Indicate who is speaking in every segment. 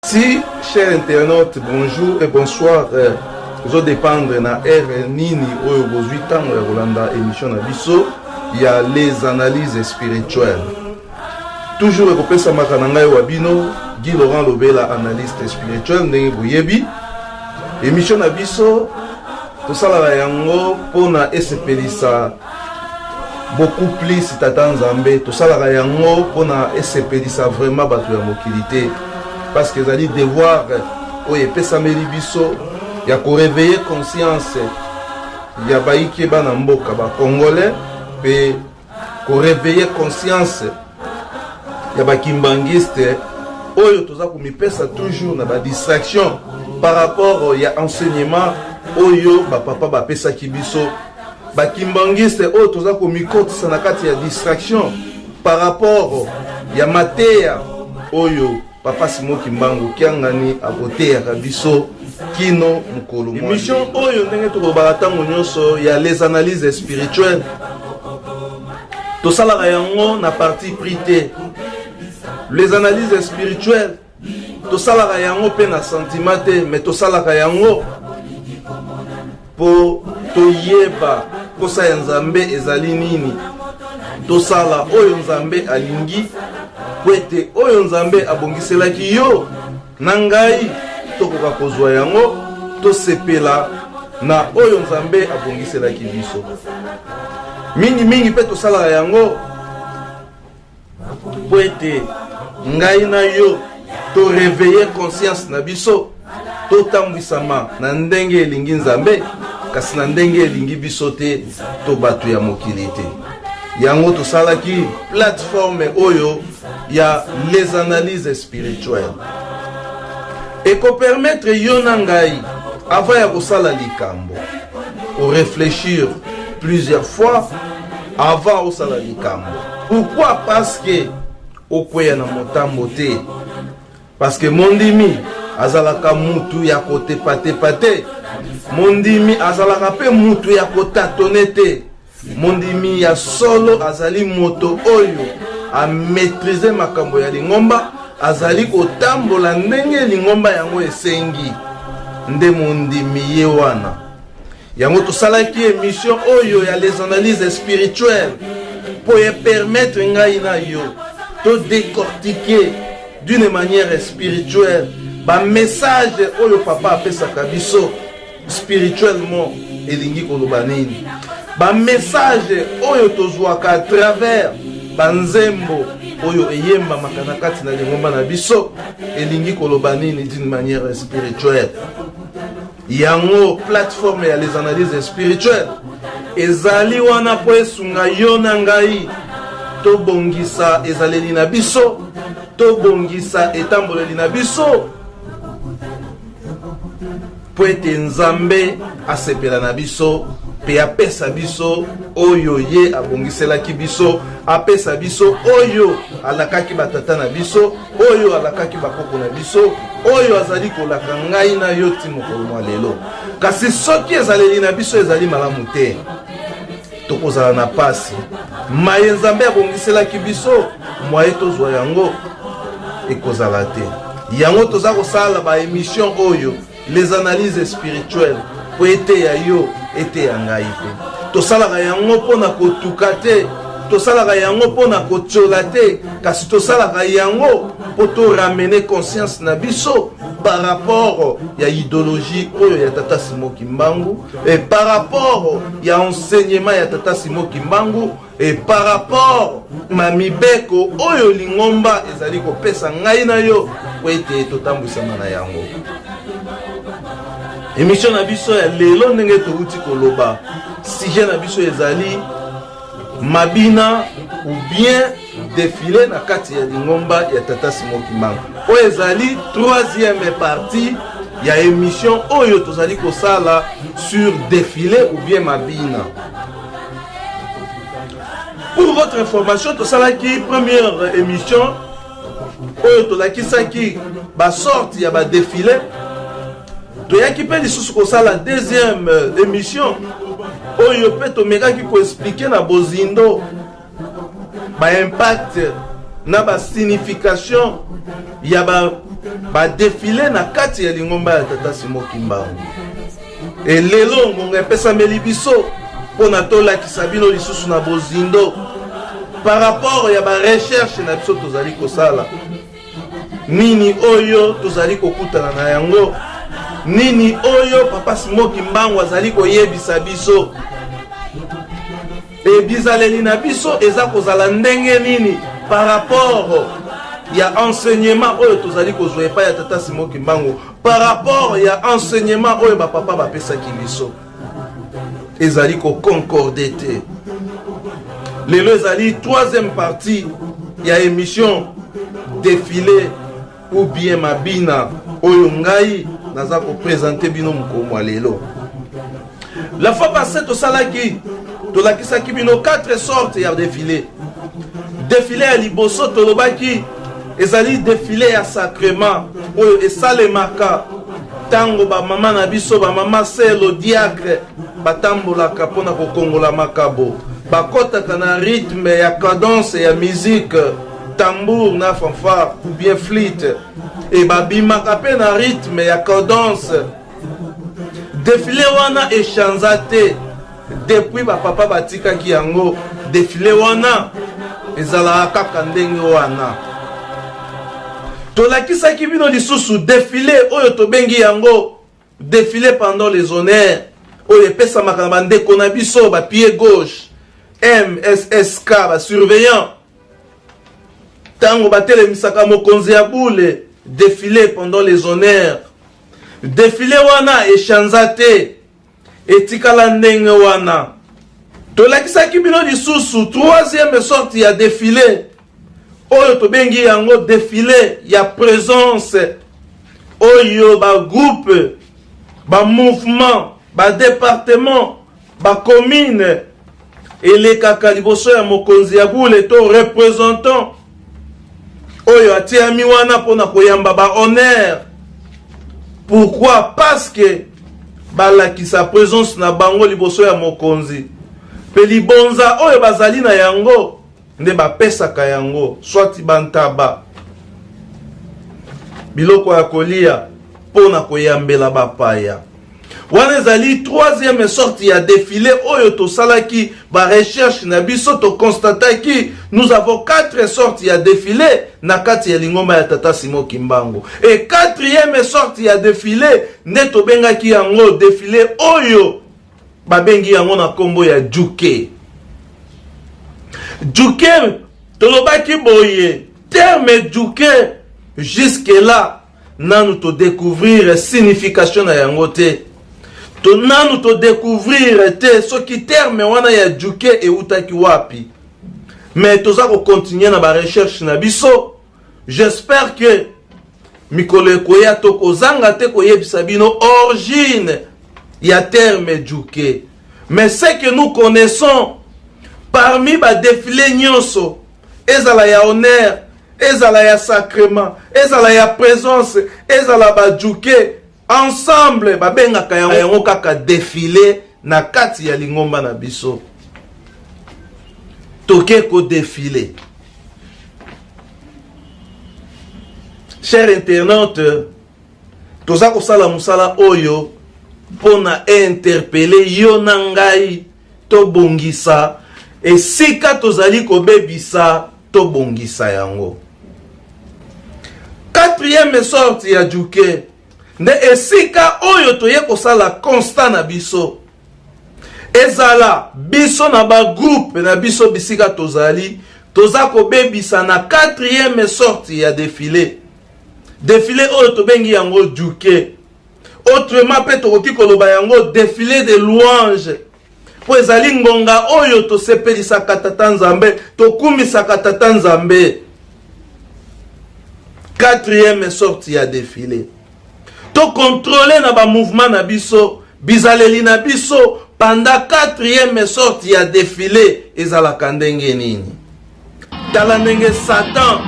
Speaker 1: Si cher internaute, bonjour et bonsoir. Ezo dépendre na heure nini oyo bozwi ntango ya kolanda émission na biso ya les analyses spirituelles. Toujours ekopesamaka na ngai wa bino Guy Laurent Lobela, analyste spirituel. Ndenge boyebi, émission na biso tosalaka yango mpona esepelisa beaucoup plus Tata Nzambe. Tosalaka yango mpona esepelisa vraiment bato ya mokili te, parce que ezali devoir oyo epesameli biso ya koréveiller conscience ya bayike bana mboka bacongolais mpe koréveiller conscience ya bakimbangiste oyo toza komipesa toujours na badistraction par rapport ya enseignement oyo bapapa bapesaki biso, bakimbangiste oyo toza komikotisa na kati ya distraction par rapport ya mateya oyo Papa Simon Kimbangu Kiangani akoteyaka biso kino mokolo. Émission oyo, ndenge tokolobaka ntango nyonso, ya les analyses spirituelles, tosalaka yango na parti pris te. Les analyses spirituelles, tosalaka yango mpe na sentiment te, mais tosalaka yango mpo toyeba posa ya Nzambe ezali nini, tosala oyo Nzambe alingi, po ete oyo Nzambe abongiselaki yo na ngai tokoka kozwa yango, tosepela na oyo Nzambe abongiselaki biso mingimingi. Mpe tosalaka yango mpo ete ngai na yo toréveiller conscience na biso, totambwisama na ndenge elingi Nzambe, kasi na ndenge elingi biso te to bato ya mokili te. Yango tosalaki plateforme oyo ya les analyses spirituelles. Ekopermettre yo na ngai, avant ya kosala likambo, oréfléchir plusieurs fois avant osala likambo. Pourquoi? Parce que okweya na motambo te, parce que mondimi azalaka mutu ya kotepatepa te, mondimi azalaka mpe mutu ya kotâtonner te. Mondimi ya solo azali moto oyo amaîtriser makambo ya lingomba, azali kotambola ndenge lingomba yango esengi. Nde mondimi ye wana. Yango tosalaki émission oyo ya les analyses spirituelles mpo epermettre ngai na yo todécortiquer d'une manière spirituelle bamessage oyo papa apesaka biso spirituellement elingi koloba nini, bamessage oyo tozwaka à travers banzembo oyo eyembamaka na kati na lingomba na biso elingi koloba nini d'une manière spirituelle. Yango plateforme ya les analyses spirituelles ezali wana mpo esunga yo na ngai tobongisa ezaleli na biso, tobongisa etamboleli na biso, mpo ete Nzambe asepela na biso mpe apesa biso oyo ye abongiselaki biso, apesa biso oyo alakaki batata na biso, oyo alakaki bakoko na biso, oyo azali kolaka ngai na yo ti mokolo mwa lelo. Kasi soki ezaleli na biso ezali malamu te, tokozala na pasi. Maye Nzambe abongiselaki biso, mwaye tozwa yango ekozala te. Yango toza kosala baémission oyo, les analyses spirituelles, po eteya yo, eteya ngai. Mpe tosalaka yango mpona kotuka te, tosalaka yango mpona kotiola te, kasi tosalaka yango mpo toramener conscience na biso par rapport ya idéologie oyo ya Tata Simo Kimbangu et par rapport ya enseignement ya Tata Simo Kimbangu et par rapport ma mibeko oyo lingomba ezali kopesa ngai na yo po ete totambwisama na yango. Émission na biso ya lelo, ndenge touti koloba, sujet na biso ezali mabina ou bien défilé na kati ya lingomba ya Tata Simo Kimbangu. Oyo ezali troisième partie ya émission oyo tozali kosala sur défilé ou bien mabina. Pour votre information, tosalaki première émission oyo tolakisaki basorte ya badéfilé. Toyaki mpe lisusu kosala deuxième émission oyo mpe tomekaki koexpliquer na bozindo baimpact na basignification ya ba Badefile na kati ya lingomba ya Tata Simon Kimbangu. E lelo ngonga epesameli biso mpo na tolakisa bino lisusu na bozindo par rapport ya ba recherche na biso tozali kosala nini oyo tozali kokutana na yango, nini oyo Papa Simon Kimbangu azali koyebisa biso, e bizaleli na biso eza kozala ndenge nini par rapport ya enseignement oyo tozali kozwa epai ya Tata Simon Kimbangu, par rapport ya enseignement oyo bapapa bapesaki biso, ezali koconcorde te. Lelo ezali troisième partie ya émission défilé ou bien mabina oyo ngai naza kopresente bino mokolo mwa lelo. La fois passée tosalaki, tolakisaki bino 4 sortes ya défilé. Défilé ya liboso tolobaki ezali défilé ya sacrement oyo esalemaka ntango bamama na biso, bamama selo diacre, batambolaka mpona kokongola makabo, bakɔtaka na rythme ya cadence ya musique, tambour na fanfare ou bien flûte, e babimaka mpe na rythme ya cadence. Défilé wana echanza te depuis bapapa batikaki yango. Défilé wana ezalaka kaka ndenge wana. Tolakisaki bino lisusu défilé oyo tobengi yango défilé pendant les honneurs, oyo epesamaka na bandeko na biso bapied gauche MSSK, basurveillant, ntango batelemisaka mokonzi ya bule. Défilé pendant les honneurs, défilé wana echanza te, etikala ndenge wana. Tolakisaki bino lisusu troisième sorte ya défilé oyo tobengi yango défilé ya présence, oyo bagroupe, bamouvement, badépartement, bacommune elekaka liboso ya mokonzi ya bule to représentant oyo atiami wana mpona koyamba bahonneur. Pourquoi? Parce que balakisa présence na bango liboso ya mokonzi, mpe libonza oyo bazali na yango nde bapesaka yango, soit bantaba, biloko ya kolia mpona koyambela bapaya. Wana ezali troisième sorte ya défilé oyo tosalaki barecherche na biso, toconstataki nous avons quatre sortes ya défilé na kati ya lingomba ya Tata Simon Kimbangu. E quatrième sorte ya défilé nde tobengaki yango défilé oyo babengi yango na nkombo ya djuke. Djuke, tolobaki boye, terme djuke, jusque là nanu todécouvrir signification na yango te, to nanu todécouvrir te soki terme wana ya djuke eutaki wapi, mais toza kocontinue na barecherche na biso. J'espère que mikolo ekoya tokozanga te koyebisa bino origine ya terme djuke. Mais ce que nous connaissons, parmi badéfilé nyonso, ezala ya honneur, ezala ya sacrement, ezala ya présence, ezala badjuke, ensemble babengaka yango kaka défilé na kati ya lingomba na biso. Toke kodéfile. Cher internaute, toza kosala mosala oyo mpona interpeller yo na ngai, tobongisa esika tozali kobebisa, tobongisa yango. Quatrième sorte ya djuke nde esika oyo toye kosala constat na biso, ezala biso na bagroupe na biso, bisika tozali, toza kobebisa na quatrième sorte ya défilé, défilé oyo tobengi yango djuke. Autrement mpe tokoki koloba yango défilé de louange, mpo ezali ngonga oyo tosepelisaka Tata Nzambe, tokumisaka Tata Nzambe. Quatrième sorte ya défilé, tocontrôle na bamouvement na biso, bizaleli na biso pendant quatrième sorte ya défilé ezalaka ndenge nini. Tala ndenge Satan,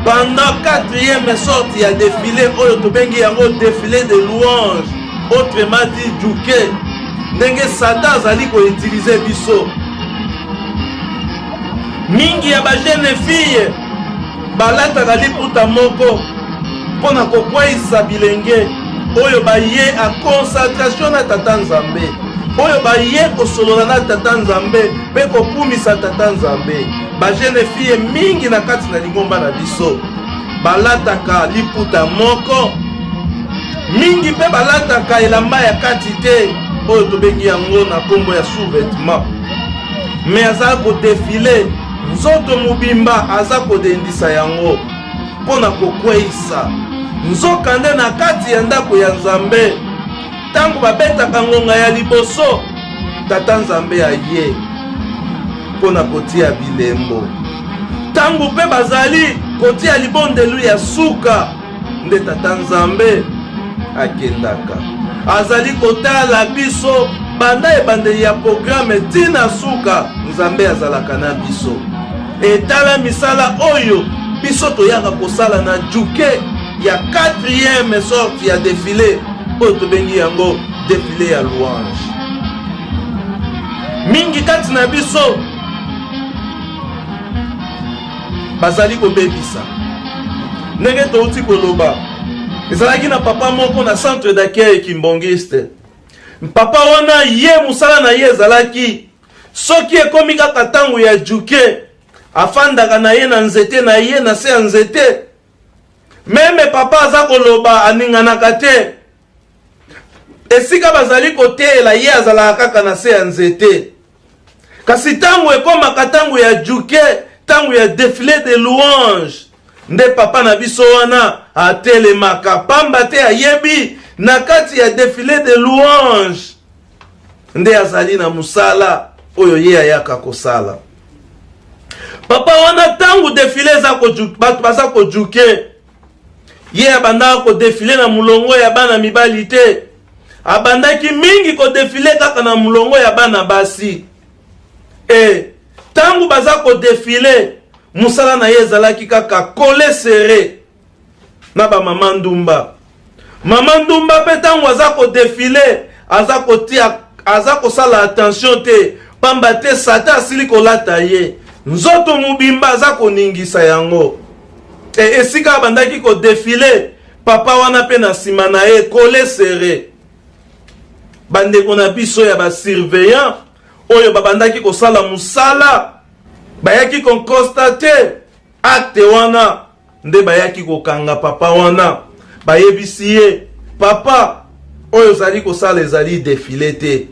Speaker 1: pendant quatrième sorte ya défilé oyo tobengi yango défilé de louange, autrement dit djuke, ndenge Satan azali koutiliser biso. Mingi ya bajeune fille balataka liputa moko. mpo na kokweisa bilenge oyo baye a concentration na Tata Nzambe, oyo baye kosolola na Tata Nzambe mpe kokumisa Tata Nzambe. Ba jeune fille mingi na kati na lingomba na biso balataka liputa moko, mingi mpe balataka elamba ya kati te oyo tobengi yango na nkombo ya sous-vêtement, me aza kodefile nzoto mobimba, aza kodendisa yango mpo na kokweisa. Nzokande na kati ya ndako ya Nzambe, ntango babetaka ngonga ya liboso, Tata Nzambe aye mpo na kotia bilembo. Ntango mpe bazali kotia libondelu ya suka, nde Tata Nzambe akendaka. Azali kotala biso banda ebandeli ya programe tii na suka. Nzambe azalaka na biso. Etala misala oyo biso toyaka kosala na juke ya 4e sorte ya defile oyo tobengi yango defile ya louange. Mingi kati na biso bazali kobebisa. Ndenge touti koloba, ezalaki na papa moko na centre d'accueil kimbongiste. Papa wana, ye mosala na ye ezalaki soki ekomi kaka ntango ya juke, afandaka na ye na nzete na ye, na se ya nzete. Meme papa aza koloba, aninganaka te. Esika bazali koteyela ye, azalaka kaka na se ya nzete. Kasi ntango ekomaka ntango ya juke, ntango ya defile de louange, nde papa na biso wana atelemaka, pamba te ayebi na kati ya defile de louange nde azali na mosala oyo ye ayaka kosala. Papa wana, ntango defile eza, bato baza kojuke, ye abandaka kodefile na molongo ya bana mibali te, abandaki mingi kodefile kaka na molongo ya bana basi. E ntango baza kodefile, mosala na ye ezalaki kaka kole sere na bamama ndumba. Mama ndumba mpe ntango aza kodefile, aza kotia, aza kosala attention te, pamba te Satan asili kolata ye nzoto mobimba, aza koningisa yango. E esika abandaki kodefile, papa wana mpe na nsima na ye kole sere. Bandeko na biso ya basurveillant oyo babandaki kosala mosala bayaki kokonstate acte wana, nde bayaki kokanga papa wana. Bayebisi ye: "Papa, oyo ozali kosala ezali defile te."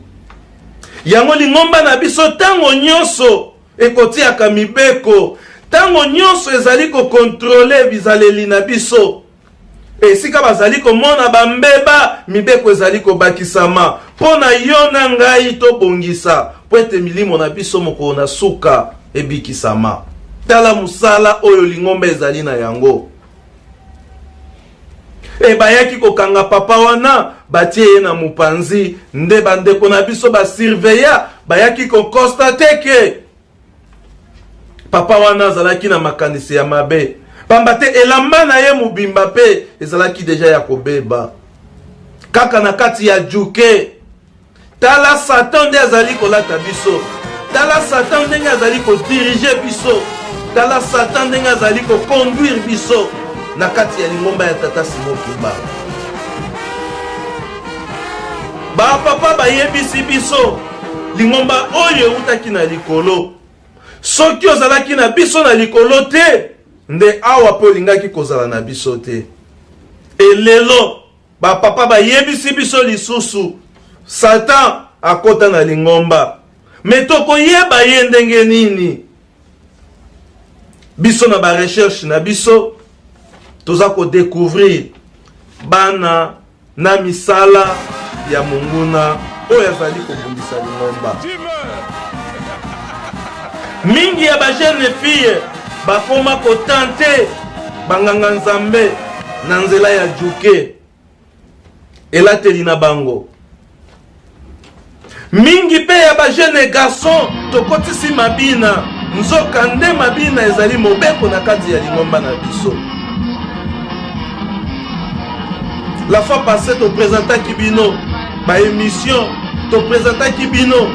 Speaker 1: Yango lingomba na biso ntango nyonso ekotiaka mibeko, ntango nyonso ezali kokontrole bizaleli na biso. Esika bazali komona bambeba, mibeko ezali kobakisama mpo na yo na ngai tobongisa, mpo ete milimo na biso mokolo na suka ebikisama. Tala mosala oyo lingomba ezali na yango. E bayaki kokanga papa wana, batie ye na mopanzi. Nde bandeko na biso basurveya bayaki kokonstate ke papa wana azalaki na makanisi ya mabe, pamba te elamba na ye mobimba mpe ezalaki deja ya kobeba kaka na kati ya juke. Tala Satan nde azali kolata biso, tala Satan ndenge azali kodirige biso, tala Satan ndenge azali koconduire biso na kati ya lingomba ya Tata Simon Kimbangu. Bapapa bayebisi biso lingomba oyo eutaki na likolo. Soki ozalaki na biso na likolo te, nde awa mpe olingaki kozala na biso te. Elelo bapapa bayebisi biso lisusu, Satan akota na lingomba. Me tokoyeba ye ndenge nini? Biso na barecherche na biso toza kodécouvrir bana na misala ya monguna oyo azali kobundisa lingomba. Mingi ya bajeune fille bakoma kotante banganga nzambe na nzela ya juke, elateli na bango. Mingi mpe ya bajeune garçon tokotisi mabina, nzoka nde mabina ezali mobeko na kati ya lingomba na biso. La fois passée toprésentaki bino baémission, toprésentaki bino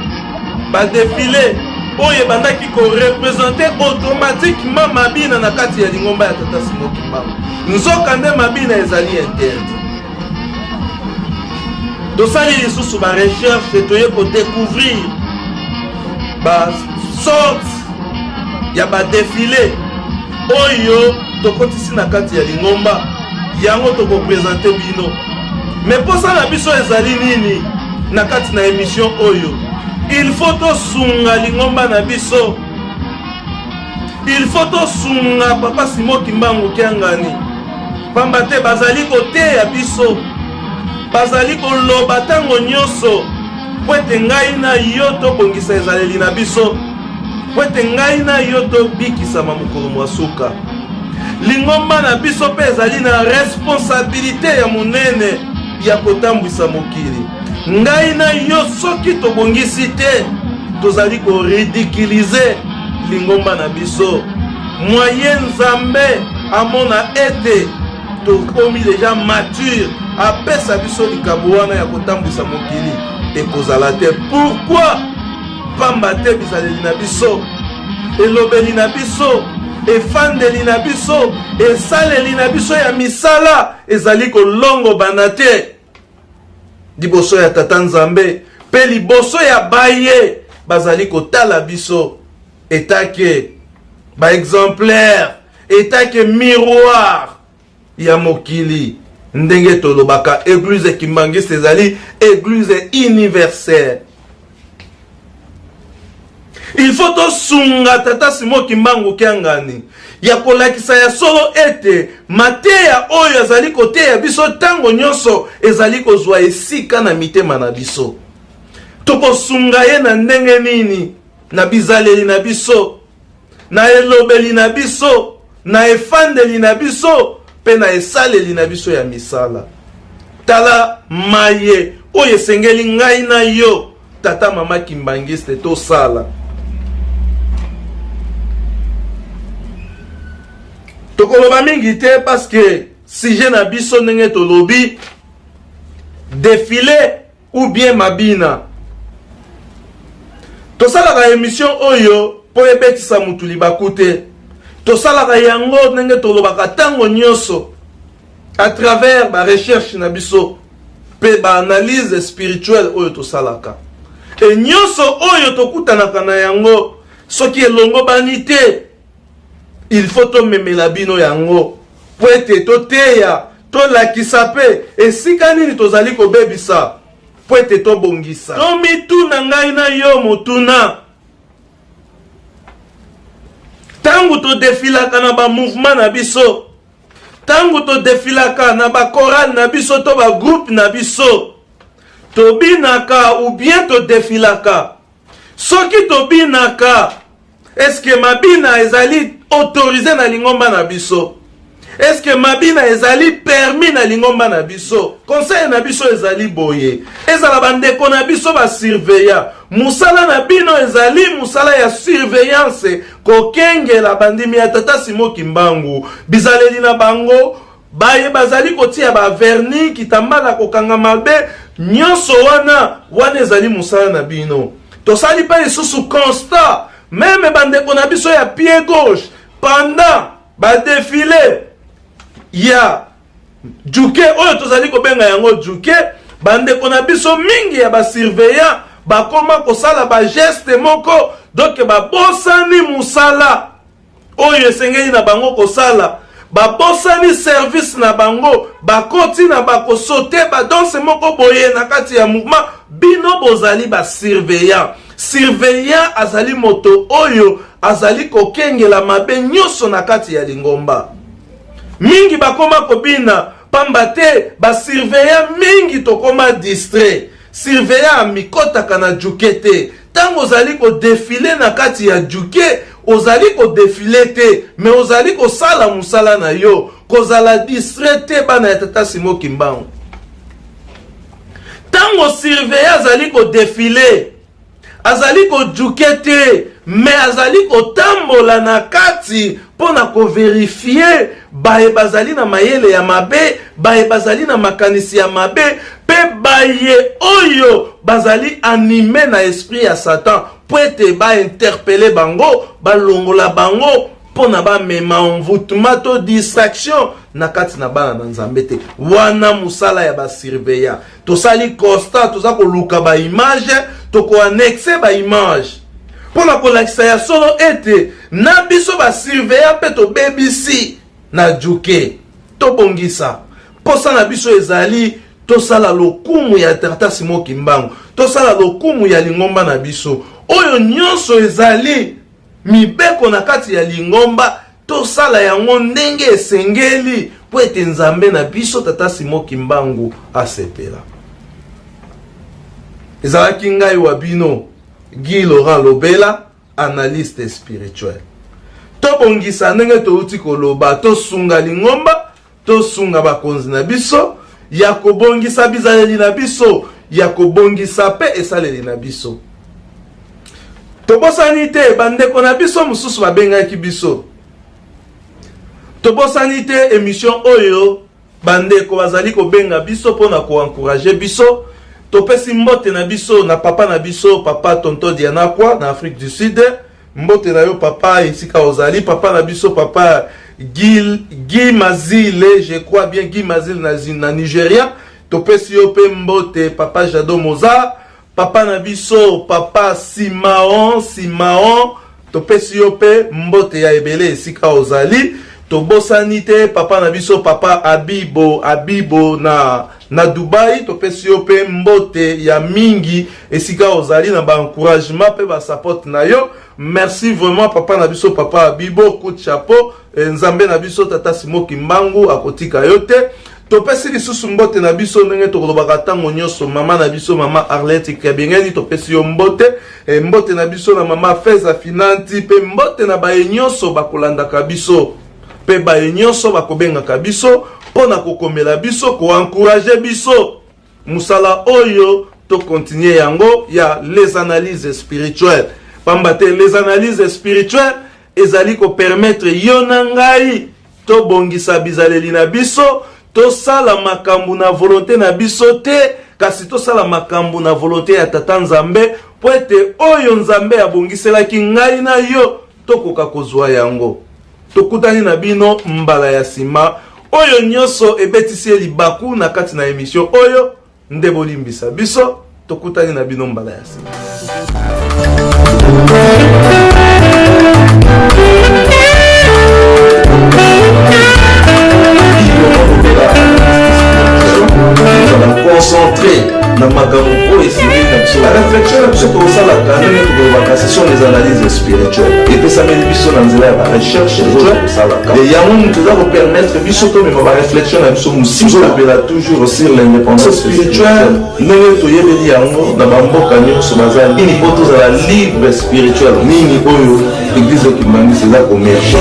Speaker 1: badefile oyo ebandaki korepresente automatiquement mabina na kati ya lingomba ya Tata Simon Kimbangu. Nzoka nde mabina ezali interdit. Tosali lisusu ba recherche, toye ko découvrir ba sorte ya ba défilé oyo tokotisi na kati ya lingomba yango tokopresente bino. Me mposa na biso ezali nini na kati na emission oyo? Il faut tosunga lingomba na biso, il faut tosunga papa Simon Kimbangu Kiangani, pamba te bazali koteya biso, bazali koloba ntango nyonso mpo ete ngai na yo tobongisa ezaleli na biso, mpo ete ngai na yo tobikisama mokolo mwa suka. Lingomba na biso mpe ezali na responsabilite ya monene ya kotambwisa mokili. Ngai na yo soki tobongisi te, tozali koridikilize lingomba na biso. Moyen Nzambe amona ete tokomi deja mature, apesa biso likambo wana ya kotambwisa mokili, ekozala te. Pourquoi? Pamba te bizaleli na biso, elobeli na biso, efandeli na biso, esaleli na biso ya misala ezali kolongobana te liboso ya Tata Nzambe mpe liboso ya baye bazali kotala biso etake baexemplaire, etake miroir ya mokili. Ndenge tolobaka, eglise kimbangiste ezali eglise universelle. Il faut tosunga tata Simon Kimbangu Kiangani ya kolakisa ya solo ete mateya oyo azali koteya biso ntango nyonso ezali kozwa esika na mitema na biso. Tokosunga ye na ndenge nini? Na bizaleli na biso, na elobeli na biso, na efandeli na biso mpe na esaleli na biso ya misala. Tala maye oyo esengeli ngai na yo, tata mama kimbangiste, tosala. Tokoloba mingi te parce que sujet na biso ndenge tolobi défilé ou bien mabina. Tosalaka émission oyo mpo ebetisa mutu libaku te. Tosalaka yango ndenge tolobaka ntango nyonso à travers ba recherche na biso mpe ba analyse spirituelle oyo tosalaka. E nyonso oyo tokutanaka na yango soki elongobani te, il faut tomemela bino yango po ete toteya, tolakisa mpe esika nini tozali kobebisa po ete tobongisa. Tomituna ngai na yo motuna, ntango todefilaka na ba mouvement na biso, ntango todefilaka na ba chorale na biso to ba groupe na biso, tobinaka ou bien todefilaka? Soki tobinaka, eske mabina ezali autorisé na lingomba na biso? Eske mabina ezali permis na lingomba na biso? Conseil na biso ezali boye: ezala bandeko na biso basurveillant, mosala na bino ezali mosala ya surveillance, kokengela bandimi ya tata Simon Kimbangu, bizaleli na bango, baye bazali kotia ba vernis, kitambala, kokanga mabe nyonso wana, wana ezali mosala na bino. Tosali mpe lisusu constat, meme bandeko na biso ya pied gauche, pendant badefile ya juke oyo tozali kobenga yango juke, bandeko na biso mingi ya basurveillant bakoma kosala bageste moko, donc babosani mosala oyo esengeli na bango kosala, babosani service na bango, bakoti na bakosote badanse moko boye na kati ya mouvement. Bino bozali basurveillant. Surveillant azali moto oyo azali kokengela mabe nyonso na kati ya lingomba. Mingi bakoma kobina pamba te basurveillant mingi tokoma distrait. Surveillant amikotaka na juke te. Ntango ozali kodefile na kati ya juke, ozali kodefile te, me ozali kosala mosala na yo. Kozala distrait te, bana ya tata Simon Kimbangu. Ntango surveillant azali kodefile, azali kojuke te, me azali kotambola na kati mpo na koverifie baye bazali na mayele ya mabe, baye bazali na makanisi ya mabe, mpe baye oyo bazali anime na esprit ya Satan, mpo ete bainterpele bango, balongola bango. mpo na bamema envoûtement to distraction na kati na bana na Nzambe te. Wana mosala ya basurveillant. Tosali constat, toza koluka baimage, tokoannexe baimage mpo na kolakisa ya solo ete na biso basurveillant mpe tobebisi na juke. Tobongisa mposa na biso ezali tosala lokumu ya Tata Simon Kimbangu, tosala lokumu ya lingomba na biso. Oyo nyonso ezali mibeko na kati ya lingomba, tosala yango ndenge esengeli mpo ete Nzambe na biso Tata Simon Kimbangu asepela. Ezalaki ngai wa bino Guy Laurent Lobela, analyste spirituel. Tobongisa ndenge touti koloba, tosunga lingomba, tosunga bakonzi na biso ya kobongisa bizaleli na biso, ya kobongisa mpe esaleli na biso. Tobosani te bandeko na biso mosusu babengaki biso. Tobosani te émission oyo bandeko bazali kobenga biso mpona koencourager biso. Topesi mbote na biso na papa na biso, papa Tonto Dianakwa na Afrique du Sud. Mbote na yo papa esika ozali. Papa na biso papa Guy, Guy Mazile, je crois bien Guy Mazile na Nigeria. Topesi yo mpe mbote papa Jado Mozart. Papa na biso papa Simaon Simaon, topesi yo mpe mbote ya ebele esika ozali. Tobosani te papa na biso papa Abibo Abibo na Dubai, topesi yo mpe mbote ya mingi esika ozali na baencouragement mpe basupport na yo. Merci vraiment papa na biso papa Abibo, coup de chapeau. Nzambe na biso Tata Simon Kimbangu akotika yo te. Topesi lisusu mbote na biso ndenge tokolobaka ntango nyonso, mama na biso mama Arlette Kabengeni, topesi yo mbote. Mbote na biso na mama Feza Finanti, mpe mbote na baye nyonso bakolandaka biso mpe baye nyonso bakobengaka biso mpo na kokomela biso, koencourager biso mosala oyo tokontinue yango ya les analyses spirituelles. Pamba te les analyses spirituelles ezali kopermettre yo na ngai tobongisa bizaleli na biso, tosala makambo na volonté na biso te, kasi tosala makambo na volonté ya Tata Nzambe, mpo ete oyo Nzambe abongiselaki ngai na yo tokoka kozwa yango. Tokutani na bino mbala ya nsima. Oyo nyonso ebetisi ye libaku na kati na émission oyo nde bolimbisa biso. Tokutani na bino mbala ya nsima. Concentré na makambo oyo esengeli na biso, baréflexion na biso tokosalaka ndenge tokolobaka, ce sont les analyses spirituelles epesameli biso na nzela ya barecherche tokosalaka. Yango moto eza kopermettre biso tomema baréflexion na biso mosika. Tozolobela toujours sur l'indépendance spirituelle ndenge toyebeli yango na bamboka nyonso baza nini mpo tozala libre spirituel. Nini oyo église kimbanguiste eza komerge.